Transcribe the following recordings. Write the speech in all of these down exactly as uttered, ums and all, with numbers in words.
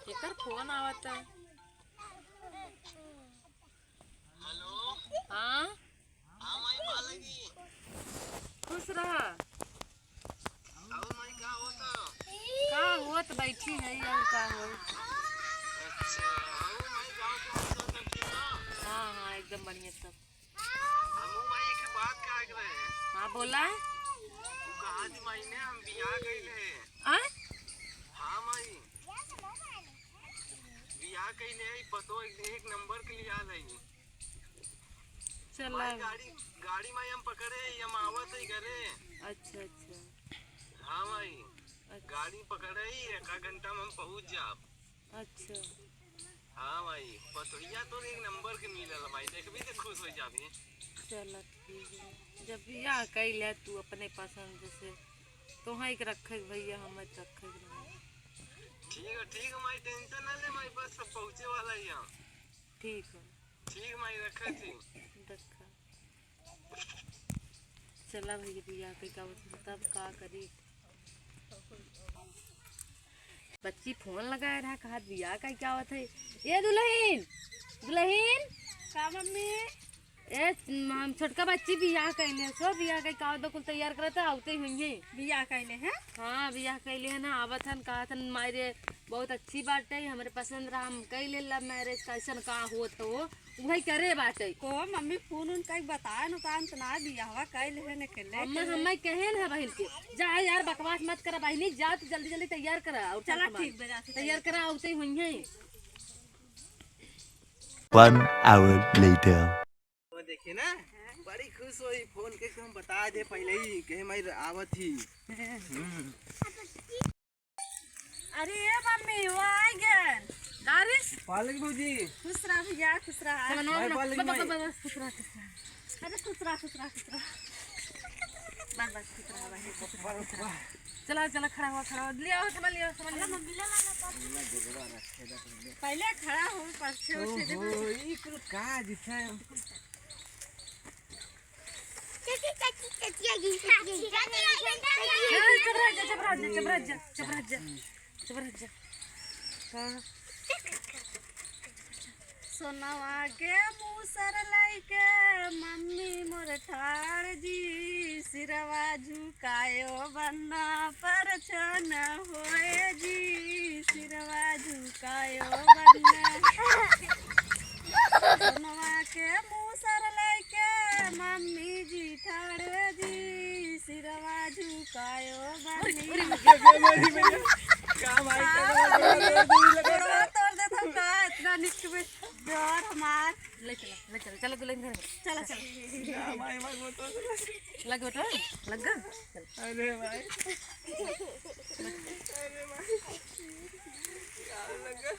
केकर फोन आवत है? हेलो। हाँ। हाँ माई, पालगी। खुश रहा। और माई, का होता? का होत, बैठी है, और का होई? अच्छा, और माई, गाँव के हाल चाल सब ठीक बा? हाँ, हाँ, एकदम बढ़िया सब। हमू माई एक बात कहे के रहे। हाँ, बोला। तू कहा थी माई ने हम बियाह कइले हैं। आ? हाँ माई, बियाह कइले हैं, पतो एक, एक नंबर के लियाल है। चला। माई गाड़ी, गाड़ी माई हम पकड़े, हम आवत है घरे। अच्छा, अच्छा। हाँ माई, अच्छा। गाड़ी पकड़े ही एक आध घंटा में हम पहुँच जाब। अच्छा। हाँ माई, पतोहिया तो एक नंबर के मिलल माई, देखबी तो खुश हो जाबी। चला ठीक है, जब बियाह कइले तू अपने पसंद से, तोहई के रखे के भैया, हमें रखे के नहीं। ठीक है, ठीक है माई, टेंशन ना ले माई, बस सब पहुँचे वाला ही हम। ठीक है। ठीक माई, रखे थी। रखा। चला भैया, बियाह के का होत, तब का करी? बच्ची फोन लगाए रहा, कहा बियाह का क्या होत है? ए दुलहिन, दुलहिन। का मम्मी? ए, हम छोटका बच्ची बियाह कइले, सो बियाह के का होत, कुल तैयार करत है, आवते ही हुई है। बियाह कइले हैं? हाँ, बियाह कइले है ना, आवत हन, कहत हन माई रे, बहुत अच्छी बाटे, हमरे पसंद रहा, हम कइले love marriage, कैसन का होत हो, उहई करे बाटे। को मम्मी फोन उन कई बताए न, काम त ना बियाहवा कइले है न अकेले। अम्मा, अकेले। हम्मा कहे न है बहिन के, जा यार बकवास मत करा बहिनी, जा तू जल्दी जल्दी तैयार करा और चला चल ठीक बा, जाते तैयार तैयार करा, आवते हुई है। One hour later. वो देखिए ना, बड़ी खुश होई, फोन के हम बता दे पहले ही, कहे मैं आवत ही। हम्म। अरे ए मम्मी, वो आ गए। गारिस? पालक भौजी। खुश रहा भैया, खुश रहा। चलो, ना, भाई, ना, पालक बस, भाई। बस, बस, खुश रहा, खुश रहा। अरे खुश रहा, खुश रहा, खुश रहा। बस, बस, खुश रहा भाई, खुश रहा, खुश रहा। चला, चला, खड़ा हुआ, खड़ा हुआ। ले आओ, सामान ले आओ, सामान ले आओ। मम्मी, ला, ला, ला, ला। पहले खड़ा हो, पाछे उठे दे। ओहो, ई कुल का जिथे? चुप रह जा, चुप रह जा, चुप रह जा, चुप रह जा, चुप रह जा। हाँ। सोनवा के मूसर लइके मम्मी मोर ठाड़ जी, सिरवा झुकायो बन्ना पर छन होए जी, सिरवा झुकायो बन्ना। सोनवा के मूसर लइके मम्मी जी ठाड़ जी, सिरवा झुकायो बन्नी। अरे, अरे, अरे, अरे, अरे, का भाई, का भाई, का भाई, का भाई, का भाई। गोड़वा तोड़ देत हो का, इतना निक में डर हमार। ले चला, ले चला, चला दुल्हन घर में। चला, चला। ना, माई, माई, वो तो लग बेटा, लग गा? चल। अरे भाई। अरे भाई। यार, लग गा।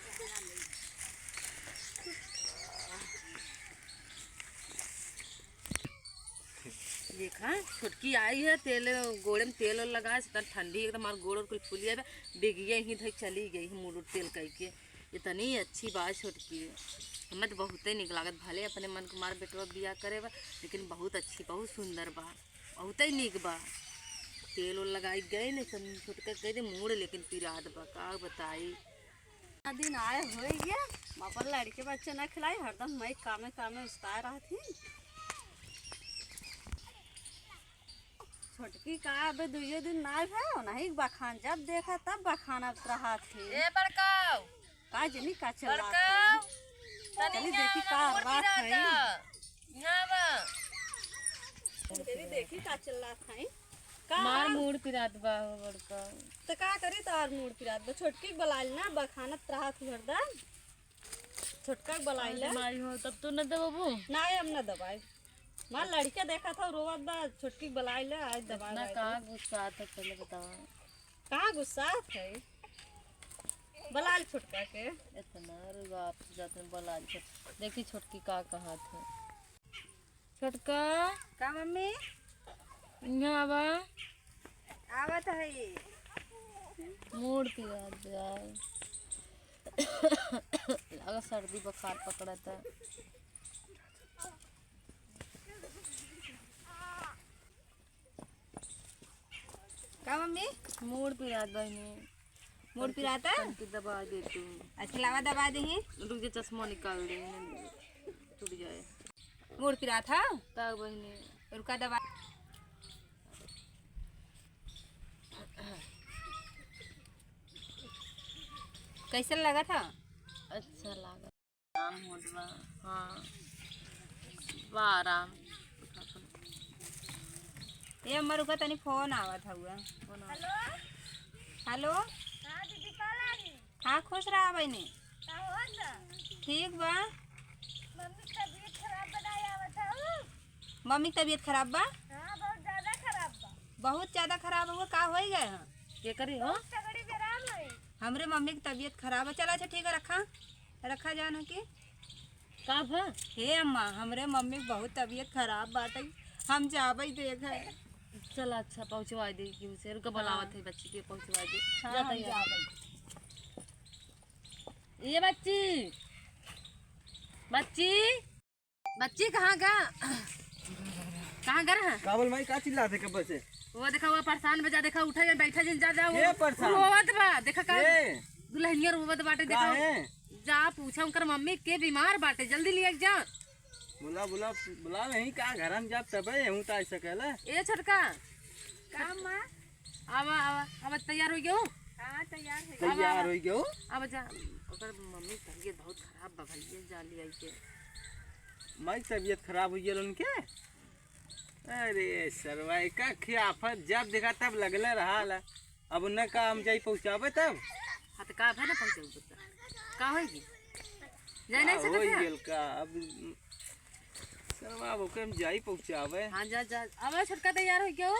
देखा, छोटकी आई है, तेल, गोड़े में तेल ओल लगाए, इतना ठंडी, एकदम हमार गोड़ ओड़ कुल फूलिया बा, बिगिया ही धई चली गई है, मूड़ तेल कई के। इतनी अच्छी बा छोटकी, हमें तो बहुते निक लागत। भले अपने मन के मार बेटवा बियाह करे बा, लेकिन बहुत अच्छी, बहुत सुंदर बा, बहुते निक बा। तेल ओल लगाई गई न, सब छोटका कह दे मूड़, लेकिन पिरात बा, का बताई। इतना दिन आए होइए, हम अपन लड़के बच्चे ना खिलाई, हरदम मैं कामे कामे उस्ताए रहत ही। छोटकी का अबे दुइये दिन ना आए है, नहीं बखान, जब देखा तब बखानत रहत ही। ए बड़काऊ, का जनी का चिल्लात बड़काऊ, है? तनी चली यहाँ देखी आवा, का मूड़ बात पिरात है। है। यहाँ आवा। चली देखी का चिल्लात है। का मार है? मूड़ पिरात बा हो बड़काऊ। त का करी, तोहार मूड़ पिरात बा। छोटकी के बलाइल ना, बखानत रहत हरदम। छोटका के बलाइल। अरे माई हो, तब तू न दबाबू? नाहीं, हम न दबाई। मार लड़का देखा था, रोवत बा, छोटकी के बलाइल, आज दबाई इतना भाई का तो। गुस्सा आता, पहले बतावा। कहाँ गुस्सा है? बलाल छोटका के। इतना, अरे बाप रे, जाते हैं बलाल छोट-, देखी छोटकी का कहा थे। छोटका। का मम्मी? यहाँ आवा। आवत है ये। मूड़ पिरात बा। लगा सर्दी बुखार पकड़ता। का मम्मी? मूड़ पिरात बहिनी। मूड़ पिराता? तनकी दबा दे तू। अच्छा, लावा दबा देही। रुक जा, चश्मा निकाल दे, टूट जाए। मूड़ पिरात है? का बहिनी? रुका दबा। कैसन लागत है? अच्छा लागत। आराम होत बा। हाँ। बा आराम। ए अम्मा, रुका, तनी फोन आवत हउआ। फोन आवत। हेलो। हेलो। हाँ दीदी, का लागी? हाँ, खुश रहा बहिनी। का होत बा? ठीक बा। मम्मी के तबीयत खराब बा, नाहीं आवत हऊ? मम्मी के तबीयत खराब बा? हाँ, बहुत ज्यादा खराब बा। बहुत ज्यादा खराब हुआ, का होई गए हैं? के करी हो? बहुत तगड़ी बेराम है। हमरे मम्मी के तबीयत खराब है। चला, अच्छा, ठीक है, रखा, रखा जान है कि। का भा? हे अम्मा, हमरे मम्मी के बहुत तबीयत खराब बाटे, हम जाबे देखे। चला, अच्छा, पहुँचवा दे कि उसे, रुका, हाँ। बुलावत है बच्ची के, पहुँचवा दे। हाँ, जा हम तैयार। जाबे। ये बच्ची, बच्ची, बच्ची कहाँ गा? कहाँ गा रहा? का बोल माई, का चिल्लात है कब से? वो देखा, वो परेशान बा, जा देखा, उठा, बैठा जिन, जा, जा, वो के परेशान? रोवत बा, देखा का? के? दुल्हनिया रोवत बाटे, देखा। काहे? जा पूछा उनकर मम्मी के बीमार बाटे, जल्दी लिया जा। बुला, बुला, बुला नहीं का, घर हम जाब तबे, हूँ तो ऐसा कहला। ए छोटका। का माँ? आवा, आवा, आवा, तैयार हो गयो? हाँ, तैयार हो गयो। तैयार हो गयो? अब जा, ओकर मम्मी तबीयत बहुत खराब बा भैया, जा ले आई के। माई तबीयत खराब हो गया उनके? अरे सरवा, एका खियाफत जब देखा तब लगले रहा ला। अब उन्हें का हम जाई पहुँचावे तब? हाँ, तो का भा ना पहुँचावे बता? का होई गई? जाए नहीं का सकत होई है? गेल का? अब सरवा, अब ओके हम जाई पहुँचावे। हाँ, जा, जा। अब छोटका तैयार हो गयो?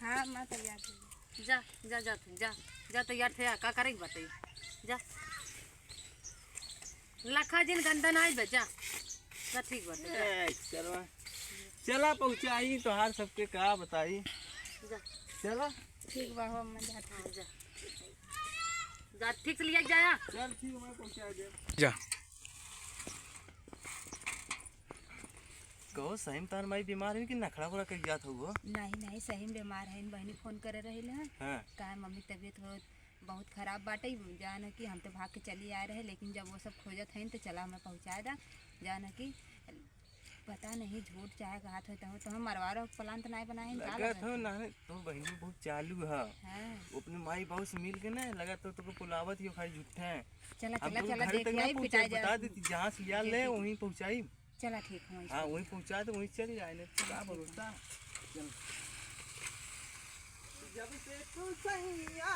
हाँ, माँ तैयार हो गई। जा, जा, जा, तू जा, जा तैयार थे, का करे के बाटे, जा। लखा जिन गंदा ना आइबे, जा। जा, ठीक बाटे, जा। ए, सरवा। चला पहुँचाई तोहार सबके, का बताई। जा। चला। ठीक बा हो, अम्मा, जा। हाँ, जा। जा, ठीक से लिया जाया। चल, ठीक, मैं पहुँचा दे। जा। कहो, सही में तार माई बीमार है कि नखड़ा उखड़ा कइल जात हो? नहीं, नहीं, सही में बीमार है, बहिनी फोन करे रहिल है। हाँ। का मम्मी तबीयत हो बहुत खराब बाटे, जान कि हम तो भाग के चली आए रहे, लेकिन जब वो सब खोजत हैं तो चला हमें पहुँचा दा, जान कि पता नहीं झूठ चाहे कहत हो तो, तो हम मरवा रहो प्लान तो नहीं बनाए हैं, का लगत लगत हो है? ना, तो बहिनी बहुत चालू है। हाँ। वो अपने माई बाबू से मिल के ना लगत हो तो को बुलावत ही खाली झूठे। चला, हम चला, तो चला, घर तक देख ना आई, पहुँचा, पिटा जा। बता देती जहाँ से लिया ले वहीं पहुँचाई। चला ठीक है, वहीं हाँ, से। वहीं पहुँचा दे, वहीं चल जाए, नहीं तो का भरोसा। चल। जब से तू सैया